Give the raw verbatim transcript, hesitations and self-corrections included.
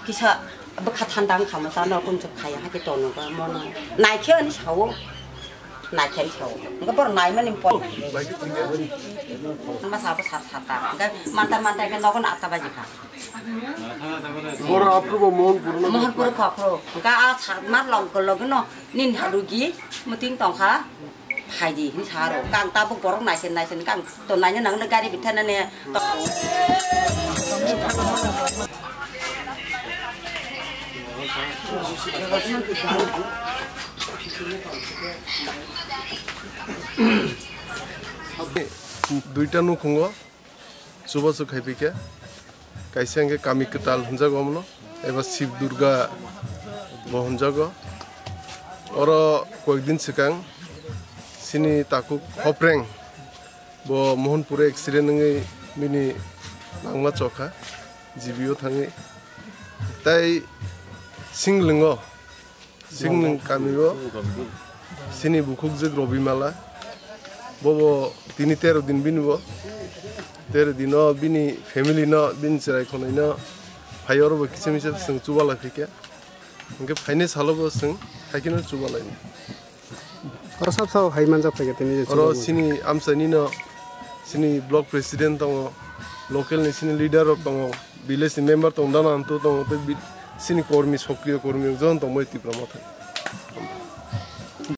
Kisa bwkha thanda wngkha mo chano kumchuk khaiya hakhe tono ba mono naikhe ani sao. Naikhe sao. Wngkha bor naimani pon. Masa bo sat sata. Wngkha mantai mantai khe nogo na atta baji kha. Boro aphuru bo Mohanpur no. Mohanpur kho aphuru. Wngkha a sat mar log log no nin harugi muting tongkha. Phaidi hin saro. Kang tabuk borok naisen naisen kang to naina nang le gari bitha na ne. Duita nukhungo. Chubachu khaipikha, kaisa hwnkhe kami kwtal hwnjago omono, eba Shiv Durga bo hwnjago. Oro koyekdin swkang chini takhuk Hopreng bo Mohanpur accident wngwi bini langma chokha, G B o thangwi. Tai Singlwngo Singlwng kamio chini bukhukjwk Robimala, bobo tini tero din bini bo, tero dino bini family no, bini chwrai khonai no phai oro bo kisa misa chwng chubalai phaikha, hwnkhe phainai salo bo chwng haikhe no chubalai. Oro sab sao hai manjak phaikha tini je oro chubalai. Chini amchaini no, chini block president tongo, local ni chini leader rok tongo, village ni member tongo, dana antu tongo, tei bi-, chini kormi, sokriyo kormi rok jotono tongbai Tipra Motha.